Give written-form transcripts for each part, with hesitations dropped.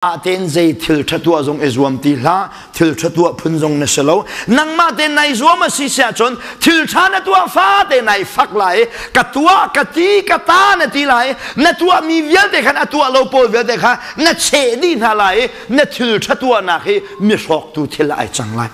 Tein zei thil ṭha tuah zong i zuam ti hlah. Thil ṭha tuah phun zong na si lo. Nangmah tein nai zuam a si siah cun thil ṭha na tuah fate nai fak lai. Ka tuah, ka ti, ka ta na ti lai. Na tuahmi vialte khan a tuah lo pawl vialte kha na cheh dih hna lai. Na thil ṭha tuahnak hi mi hrawktu thil ah ai cang lai.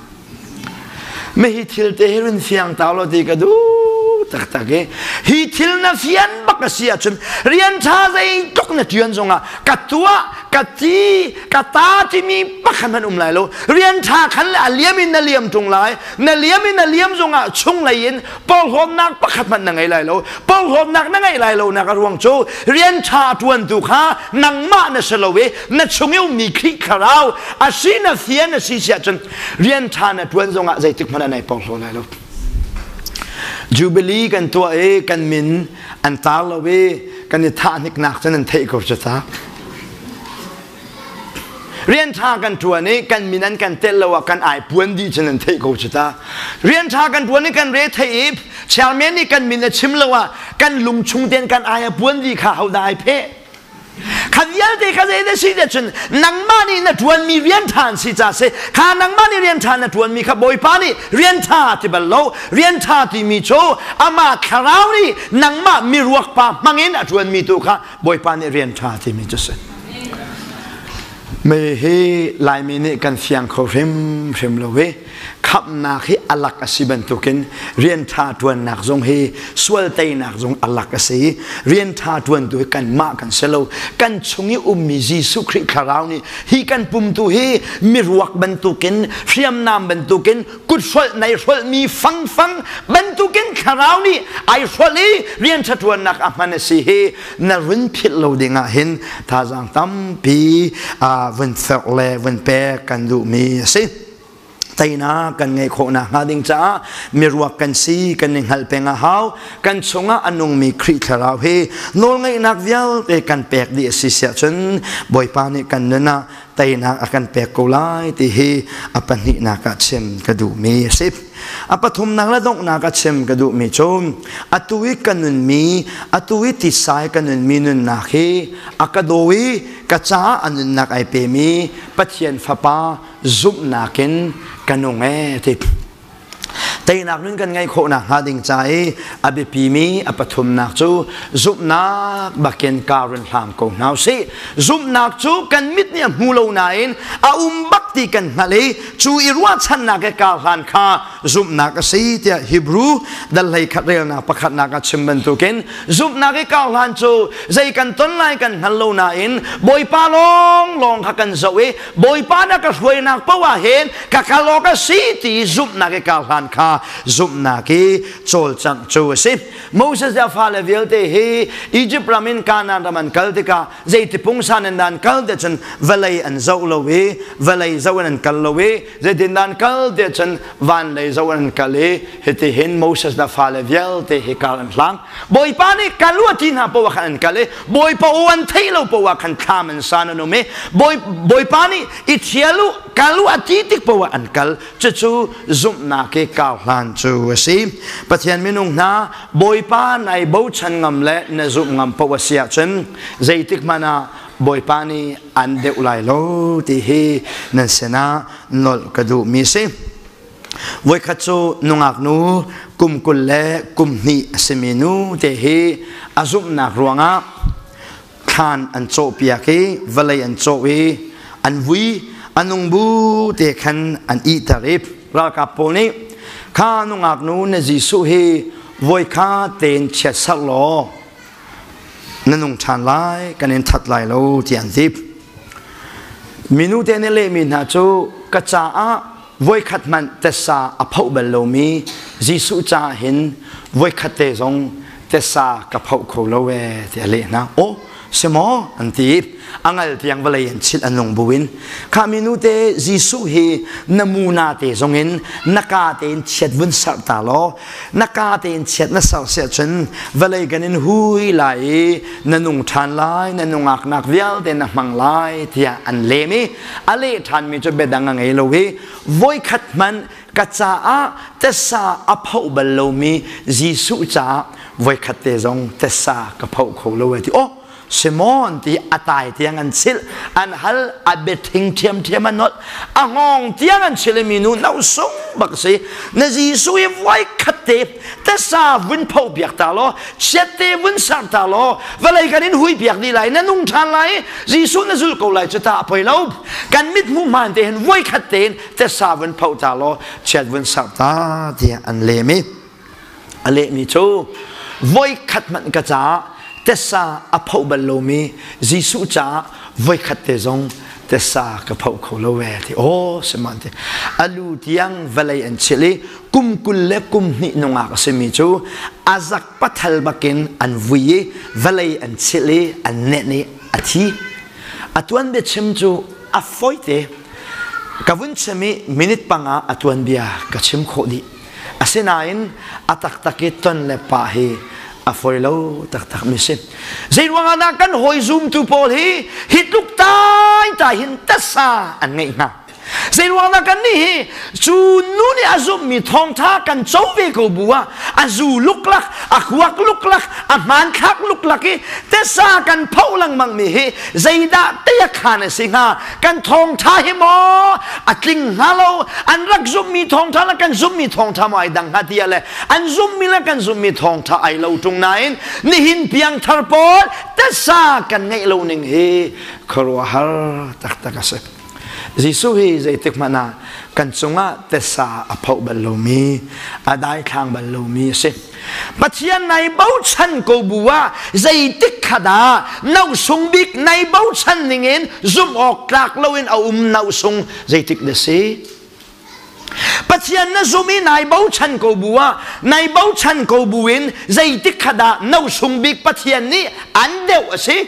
Me hi thil te hi run fiang ta lo ti ka duh taktak i hi thil na fian bak a si ahcun rian ṭha zeitluk na ṭian zongah ka tuah, ka ti, ka ta timi pakhat hmanh um lai lo. Rian ṭha khan le a liam in na liam ṭung lai. Na liam in na liam zongah chunglei in porhlawtnak pakhat hmanh na ngei lai lo. Porhlawtnak na ngeih lai lo nak a ruang cu rian ṭha ṭuantu kha nangmah na si lo i na chung i ummi Khrih Thlarau a si na fian a si siah cun rian ṭha na ṭuan zongah zeitik hmanh ah nai porhlaw lai lo. Jubilee kan tuah i kan min an tar lo i kan i thah hniknak cun an theih ko cu ta. Rian ṭha kan ṭuan i kan min an kan telh lo ah kan ai puan dih cun an theih ko cu ta. Rian ṭha kan ṭuan i kan re theih i chairman nih kan min a chim lo ah kan lung chung tein kan ai a puan dih kha hodah ai pheh? Kha vialte kha zei na si te cun nangmah nih na ṭuanmi rian ṭha an si ca si. Kha nangmah nih rian ṭha na ṭuanmi kha Bawipa nih rian ṭha ti bal lo. Rian ṭha timi cu amah thlarau nih nangmah miruak pa hmangin a ṭuanmi tu kha Bawipa nih rian ṭha timi cu si. Mei hi Laimi nih kan fiang kho hrimhrim lo i khamhnak hi alak a si bantukin rian ṭha ṭuannak zong hi sual teinak zong alak a si. Rian ṭha ṭuantu hi kanmah kan si lo. Kan chung i ummi Jesuh Khrih Thlarau nih hi kan pumtu hi miruak bantukin, hriamnam bantukin, kut hrolh nei hrolhmi fangfang bantukin Thlarau nih ai hrolh i rian ṭha ṭuannak a hman a si hi na run philh lo ding ah hin thazaang tampi vun serh le vun pek kan duhmi a si. Teinak kan ngeih khawh nakhnga ding caah miruak kan si kan i hngalh peng a hau. Kan chungah a nungmi Khrih Thlarau hi nawlngeihnak vialte kan pek dih a si siah cun Bawipa nih kan nun ah teinak a kan pek ko lai ti hi a pahnihnak ah chim ka duhmi a si. A pathumnak le donghnak ah chim ka duhmi cu atu i ka nunmi, atu i tisa i ka nunmi nunnak hi a ka daw i ka caah a nunnak ai pemi Pathian Fapa zumhnak in ka nung ee ti. Teinak nun kan ngeih khawh nakhnga ding ca i a biapimi a pathumnak cu zumhnak bakin ka run hlam ko hna usih. Zumhnak cu kan mit nih a hmu lo nain a um bak ti kan hngalh i cu i ruahchannak he kar hlan kha zumhnak a si tiah Hebrew dal hlei khat relnak pakhatnak ah chim bantukin zumhnak i kar hlan cu zei kan ton lai kan hngal lo nain Bawipa lawnglawng kha kan zoh i Bawipa na ka hruainak paoh ah hin ka kal awk a si ti zumhnak i kar hlan kha zumhnak i cawlcangh cu a si. Moses le a fale vialte hi Egypt ram in Kanaan ram an kal tikah zeiti pungsan in dan kal te cun vawlei an zoh lo i vawlei zoh in an kal lo i zeitin dan kal te cun van lei zoh in an kal i hiti hin Moses le fale vialte hi kar an hlang. Bawipa nih kal u a ti hna poah khan an kal i Bawipa aw an theih lo poah khan thlam an san an um i Bawipa nih i thial u, kal u a ti tik poah an kal. Cucu zumhnak i kar hlan cu a si. Pathian minung hna, Bawipa nai bochan ngam le na zumh ngam poah a si ahcun zeitik hmanh ah Bawipa nih an deuh lai lo ti hi nan sinah nolh ka duhmi a si. Voikhat cu nungak nu kum 22 a simi nu te hi a zumhnak ruangah thlan an cawhpiak i vawlei an cawh i an vui. A nung bu te khan an ihter i ralkap pawl nih, "Kha nungak nu, na Jesuh hi voikha tein chiatserh law na nung ṭhan lai, kan in that lai lo," tiah an ti. Minu te nih lehmi hna cu, "Ka caah voikhat hmanh tessa a phoh bal lomi Jesuh caah hin voikhat te zong tessa ka phoh kho lo ee," tiah a leh hna. "Aw, si maw?" an ti. A ngal tiang vawlei an chilh an nung buin. "Kha minu te, Jesuh hi na muna te zongin na ka tein chiat vun serh ta law, na ka tein chiat na serh siah cun vawlei kan in hui lai i na nung ṭhan lai, na nungaknak vialte na hmang lai," tiah an lem i a leh ṭhanmi cu biadang a ngei lo i, "Voikhat hmanh ka caah tessa a phoh bal lomi Jesuh caah voikhat te zong tessa ka phoh kho lo," a ti. Oh. Simon ti a tai tiang an chilh, an hal, a biathing ṭhiamṭhiam an nolh, a hngawng tiang an chilh i minu no sung bak si. Na Jesuh i voi khat te tasa vun pho piak ta law, chiat te vun ser ta law, vawlei kan in hui piak dih lai, na nung ṭhan lai, Jesuh na zul ko lai cu ta a poi lo. Kan mit hmuh hmaan te hin voi khat tein tasa vun pho ta law, chiat vun ser ta tiah an lem i a lehmi cu voikhat hmanh ka caah tesa a phoh bal lomi Jesuh caah voikhat te zong tesa ka phoh kho lo ve ti aw siman ti alu tiang vawlei an chilh i kum 20 le kum hnih nungak a simi cu a zak pathal bakin an vui i vawlei an chilh i an nenh i a thi. A tuan biachim cu a fawite. Ka vun chim i minute panga a tuanbia ka chim khawh dih. Asinain a taktak i ton le pah hi a fawi lo taktak mi si. Zei ruangah dah kan hawi zumtu pawl hi hi tluk tai tai hin tasa an ngeih hnga? Zei ruang dah kan nih hi cu nu nih a zumhmi thawngṭha kan co ve ko bu ah a zu luklak, a kuak luklak, a hmanthlak luklak i tesa kan pho lengmang mi hi zeidah tei a khan a si hnga? Kan thawngṭha hi maw a tling hnga lo? An rak zumhmi thawngṭha le kan zumhmi thawngṭha maw ai dang hnga ti le an zumhmi le kan zumhmi thawngṭha ai lo ṭung nain nihin piangthar pawl tesa kan ngeih lo ning hi khuaruahhar taktak a si. Jesuh hi zeitik hmanh ah kan cungah tesa a phoh bal lomi, a daithlang bal lomi a si. Pathian nai bochan ko bu ah zeitik kha dah nosung bik nai bochan ningin zumh awk tlak loin a um nosung zeitik na si? Pathian na zum i nai bochan ko bu ah nai bochan ko bu in zeitik kha dah nosung bik Pathian nih an deuh a si?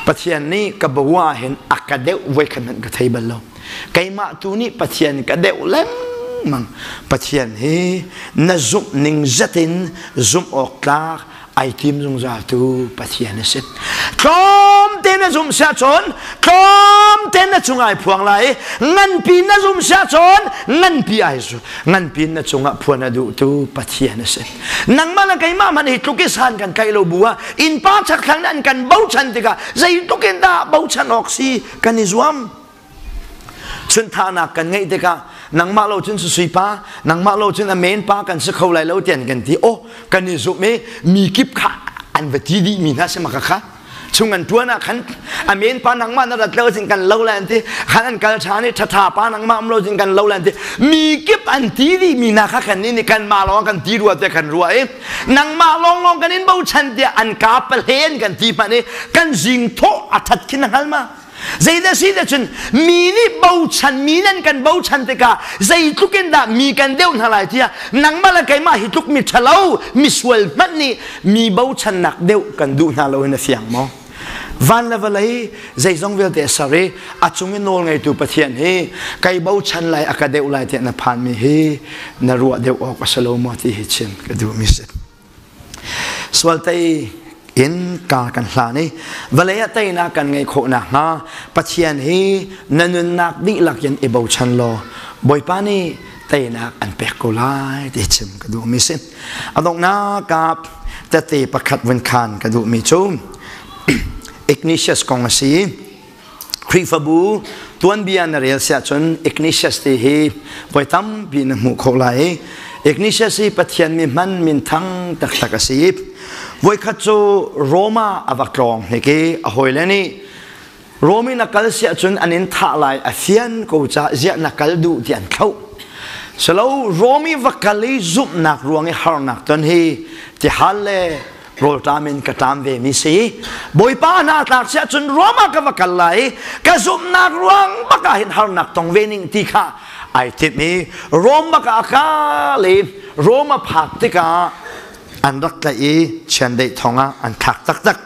Pathian nih ka bua hin a ka deuh voikhat hmanh ka thei bal lo. Keimah tu nih Pathian ka deuh lengmang. Pathian hi na zumh ning zat in zumh awk tlak ai tim zungzal tu Pathian a si. Tlawmte na zumh siah cun tlawmte na cung ai phuang lai i nganpi na zumh siah cun nganpi ai zu nganpi na cungah phuan a duhtu Pathian a si. Nangmah le keimah hmanh hi tluk i san kan tlaih lo bu ah innpa chakthlang nih an kan bochan tikah zeitluk in dah bochan awk si kan i zuam. Chunthahnak kan ngeih tikah nangmah lo cun susui pa, nangmah lo cun a men pa kan si kho lai lo tian kan ti. Oh, kan i zumh i mi kip kha an va ti dih mi hna si maka kha. Chung an tuan ah khan a men pa nangmah na rat lo cun kan lo lai an ti. Khan an kal ṭhan i ṭhaṭha pa nangmah um lo cun kan lo lai an ti. Mi kip an ti dih mi hna kha kan nih kan mah lawng kan ti rua tiah kan ruah i nangmah lawnglawng kan in bochan tiah an ka pahlen kan ti hmanh i kan zing thawh a ṭhat khin na hngal ma? Zeidah si dah cun mi nih bochan mi nan kan bochan tikah zeitluk in dah mi kan deuh hna lai tiah nangmah le keimah hi tluk mi ṭhalo misual hmanh nih mi bochannak deuh kan duh hna lo in a fiang maw? Van le vawlei zeizong vialte a ser i a cung i nawl ngeitu Pathian hi kai bochan lai a ka deuh lai tiah na phanmi hi na ruah deuh awk a si lo maw ti hi chim ka duhmi si. Sual tei in ka kan hlan i vawlei ah teinak kan ngeih khawh nakhnga Pathian hi na nunnak dihlak in i bochan law Bawipa nih teinak an pek ko lai ti chim ka duhmi si. A donghnak ah tete pakhat vun khan ka duhmi cu Ignatius kong a si. Khrihfabu tuanbia na rel siah cun Ignatius ti hi voi tampi na hmuh khawh lai. Ignatius hi Pathian mi hman minthang taktak a si. Voikhat cu Roma a va tlawng hnik i a hawile nih Rom in a kal siah cun an in thah lai a fian ko ca ziah na kal duh ti an thlauh. Silo Rom i va kal i zumhnak ruang i harnak ton hi tihal le rawlṭam in ka ṭam ve mi si. Bawipa hna tlak siah cun Rom ah ka va kal lai i ka zumhnak ruang bak ah hin harnak tong ve ning ti kha ai timh i Rom bak ah a kal i Rom a phak tikah an rak tlaih i chiandeih thong ah an thlak taktak.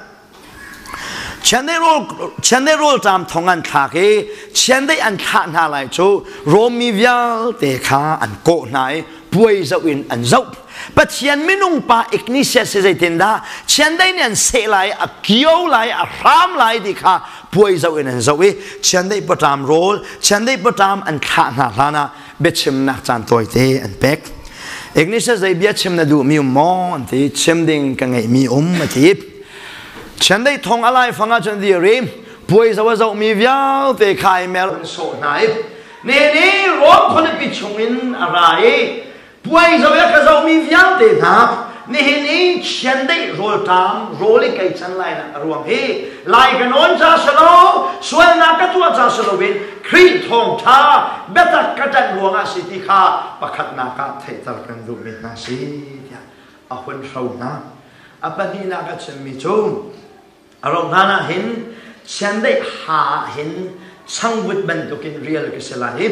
Chiandeih rawlṭam thong an thlak i chiandeih an thlah hna lai cu Rom mi vialte kha an kawh hna i puai zoh in an zoh. Pathian minung pa Ignatius hi zeitindah chiandeih nih an seh lai, a kio lai, a hram lai ti kha puai zoh in an zoh i chiandeih paṭam rawl, chiandeih paṭam an thlah hna hlan ah biachimnak caan tawite an pek. Ignatius zei bia chim na duhmi um maw an ti, chim ding ka ngeihmi um a ti. Chiandeih thong a laifang ah cun dir i puai zo a zohmi vialte kha ai mer an sawh hna i ne ni Rom khualipi chungin a ra i puai zo a ka zohmi vialte hna nihin i chiandeih rawlṭam rawl i kei can lai nak a ruang hi lai ka nawn ca si lo sualnak ka tuah ca si loin Khrih thawngṭha biatak ka ṭanh ruangah si ti kha pakhatnak ah theihter kan duhmi hna si tiah a hun hro hna. A pahnihnak a chimmi cu a ro hlan ah hin chiandeih ha ah hin changvut bantukin rial ka si lai i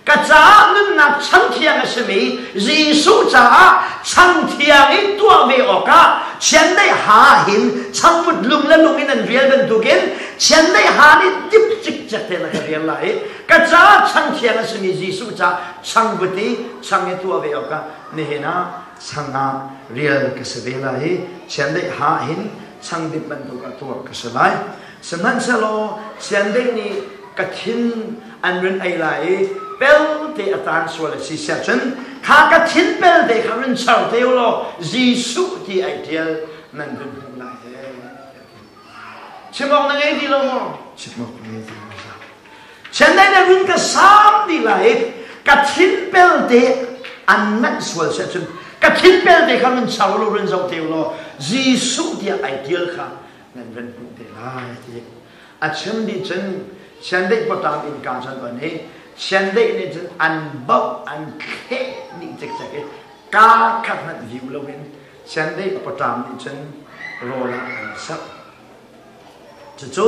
ka caah nunnak changthiang a simi Jesuh caah changthiang i tuah ve awkah chiandeih ha ah hin changvut lung le lung in an rial bantukin chiandeih ha nih dip cikcek tein a ka rial lai i ka caah changthiang a simi Jesuh caah changvut i chang i tuah ve awkah nihin ah chang ah rial ka si ve lai i chiandeih ha hin changdip bantuk ah tuah ka si lai. Sihmanhsehlaw chiandeih nih ka thin an run ei lai i pelte a taan sual a si siah cun kha ka thin pelte kha run char te u law Jesuh ti ai ṭial nan run hmuh lai he. Chim awk na ngei ti lo maw? Chim awk na ngei ti lo. Chiandeih nih run ka saam dih lai i ka thin pelte an manh sual seh cun ka thin pelte kha run char law run zoh te u law Jesuh tiah ai tial kha nan van hmuh te lai ti a chim dih cun chiandeih pawṭam innka cun on i chiandeih nih cun an bauh an thleh dih cikcek i kaa khat hmanh viu loin chiandeih pawṭam nih cun rawl ah an sak. Cucu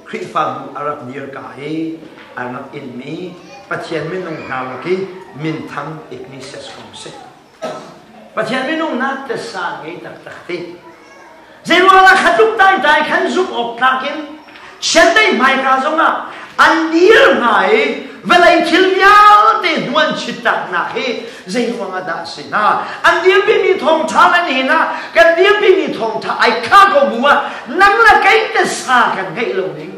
Khrihfabu a rak dirka i a rak inmi Pathian minung hna lak i minthang Ignatius kong a si. Pathian minung nak tasa ngei taktak ti. Zeiruangah kha tluk taitai khan zumh awk tlak in chiandeih hmaika zongah an dir hnga i vawlei thil vialte hnuan chittaknak hi zeiruang ah dah a si hnga? An dirpimi thawngṭha le nihin ah kan dirpimi thawngṭha ai kha ko bu ah nang le kei tasa kan ngeih lo ning.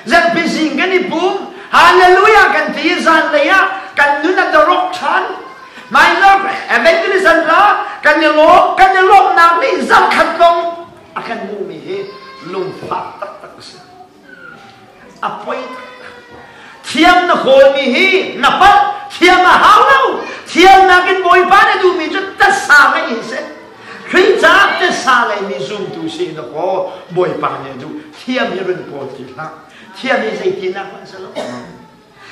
Zarhpi zing kan i pum, hallelujah kan ti i zanlei ah kan nun a dorok ṭhan. Minor evangelism la kan i lawm, kan i lawmhnak nih zarkhat lawng a kan hmuhmi hi lungfak taktak a si. A poi taktak. Thiam na kawlmi hi na palh, thiam a hau lo. Thiamnak in Bawipa na duhmi cu tasa ngeih hi si. Khrih caah tasa ngeimi zumtu si na kaw Bawipa nih a duh. Thiam hi run kawl ti hlah. Thiam hi zeitinak hmanh si lo.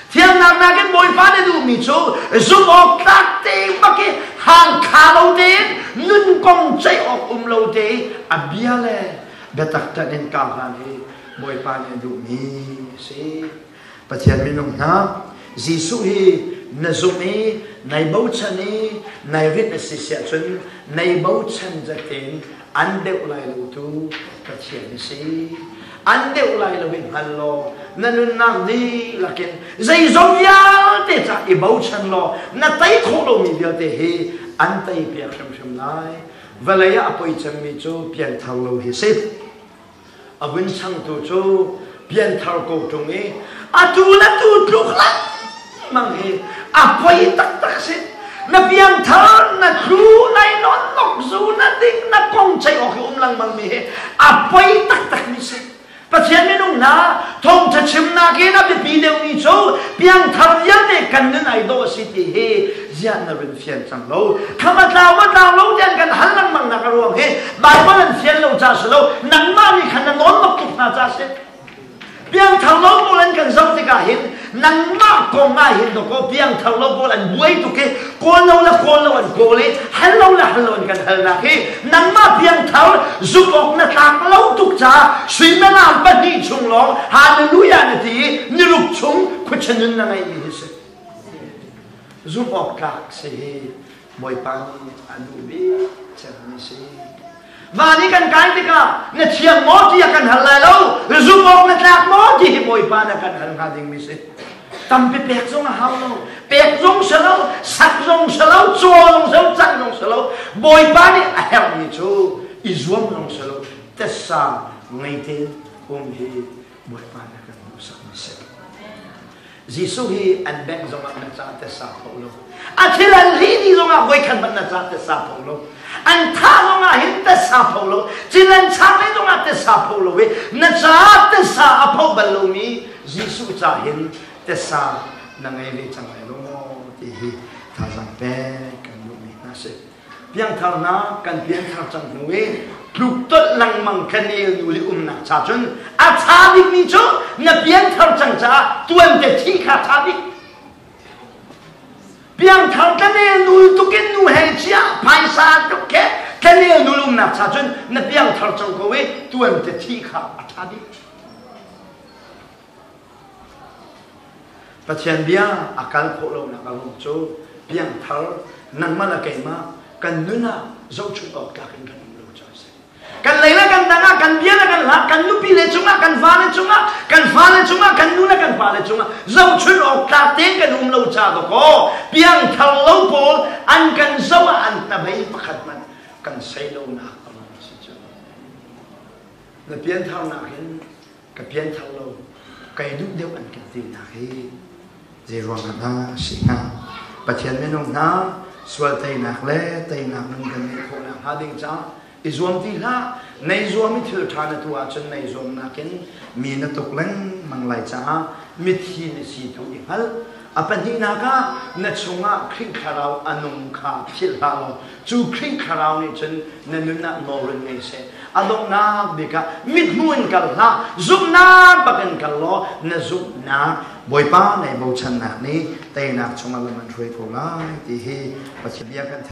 Thiamnak nakin Bawipa na duhmi cu zumh awk tlak te bak i hangkha lo tein nun kong ceih awk um lo te i a bia le biatak ṭanh in kar hlan hi Bawipa nih a duhmi a si. Pathian minung hna, Jesuh hi na zumh i nai bochan i nai rinh a si siah cun nai bochan zatin an deuh lai lo tu Pathian a si. An deuh lai lo i hngal law na nunnak dihlak in zeizong vialte ca i bochan law na tei khawh lomi vialte hi an tei piak hrimhrim lai. Vawlei ah a poi cemmi cu pianthar lo hi si. A vun changtu cu pianthar ko ṭung i atu le tu tluk lengmang hi a poi taktak si. Na piangthar na tlu nai non nok zu na ding na kong ceih awk hi um lengmang mi hi a poi taktak mi si. Pathian minung hna thawngṭha chimnak in a biapi deuhmi cu piangthar vialte kan nun ai dawh a si ti hi ziah na run fian cang lo. Kham a tlau ma tlau lo tiang kan hal lengmang nak a ruang hi Bible an fian lo ca si lo nangmah nih khan na nawn bak tuk hna ca si. Piangthar lo pawl an kan zoh tikah hin nangmah kong ah hin dawkaw piangthar lo pawl an buai tuk i kawl lo le kawl lo an kawl i hal lo le hal lo an kan halnak hi nangmah piangthar zumh awk na tlak lo tuk caah suimilam pahnih chung lawng hallelujah na ti i niruk chung khuachia nun na ngeihmi hi si. Zumh awk tlak si hi Bawipa nih a duh bik cemmi si. Van i kan kai tikah na thiam maw ti a kan hal lai lo, zumh awk na tlak maw ti hi Bawipa na kan hal hnga dingmi si. Tampi pek zong a hau lo, pek zong si lo, sak zong si lo, caw zong si lo, cang zong si lo. Bawipa nih a herhmi cu i zuam zong si lo, tessa ngei tein um hi Bawipa na kan hmuhsakmi si. Jesuh hi an bengh zongah na ca tessa pho lo. A thil an hlih ni zongah voikhat hmanh na ca tessa pho lo. An thah zongah hin tessa pho lo. Cil an chak le zongah tessa pho lo i na ca tessa a pho bal lomi Jesuh ca hin tessa na ngei ve cang lai lo maw ti hi thazaang pek kan duhmi hna si. Piangtharnak kan pianthar cang hnu i tluk tolh lengmang kan el nu le umnak cha cun a ṭha bikmi cu na pianthar cang caah tuan te thi kha ṭha bik. Piangthar tlanel nul tukin nu hei chia phaisa tuk khe tlanel nul umnak cha cun na piangthar cang ko i tuan te thi kha a ṭha bik. Pathian bia a kal khawh lonak a ruang cu piangthar nangmah le keimah kan nun ah zohchunh awk tlak in kan um lo caah a si. Kan lei le kan dang ah kan bia le kan hla kan nupi le cungah kan fale cungah kan fale cungah kan nu le kan pale cungah zohchunh awk tlak tein kan um lo caah dawkaw piangthar lo pawl an kan zoh ah an hnabei pakhat hmanh kan sei lonak a ruang a si cu. Na piantharnak hin ka pianthar lo kai duh deuh an kan tinak hi zei ruang ah dah a si hnga? Pathian minung hna sual teinak le teinak nun kan ngeih khawh nak hnga ding caah i zuam ti hlah. Nei zuam i thil ṭha na tuah ahcun nei zuamnak in mi na tuk lengmang lai caah mithi na si tu i hngal. A pahnihnak ah na chungah Khrih Thlarau a nung kha philh hlah law cu Khrih Thlarau nih cun na nun ah nawlrin ngei seh. A donghnak bik ah mithmuh in kal hlah, zumhnak bak in kal law na zumhnak Bawipa nei bochannak nih teinak chungah lam an hruai ko lai ti hi Pathian bia kan theih.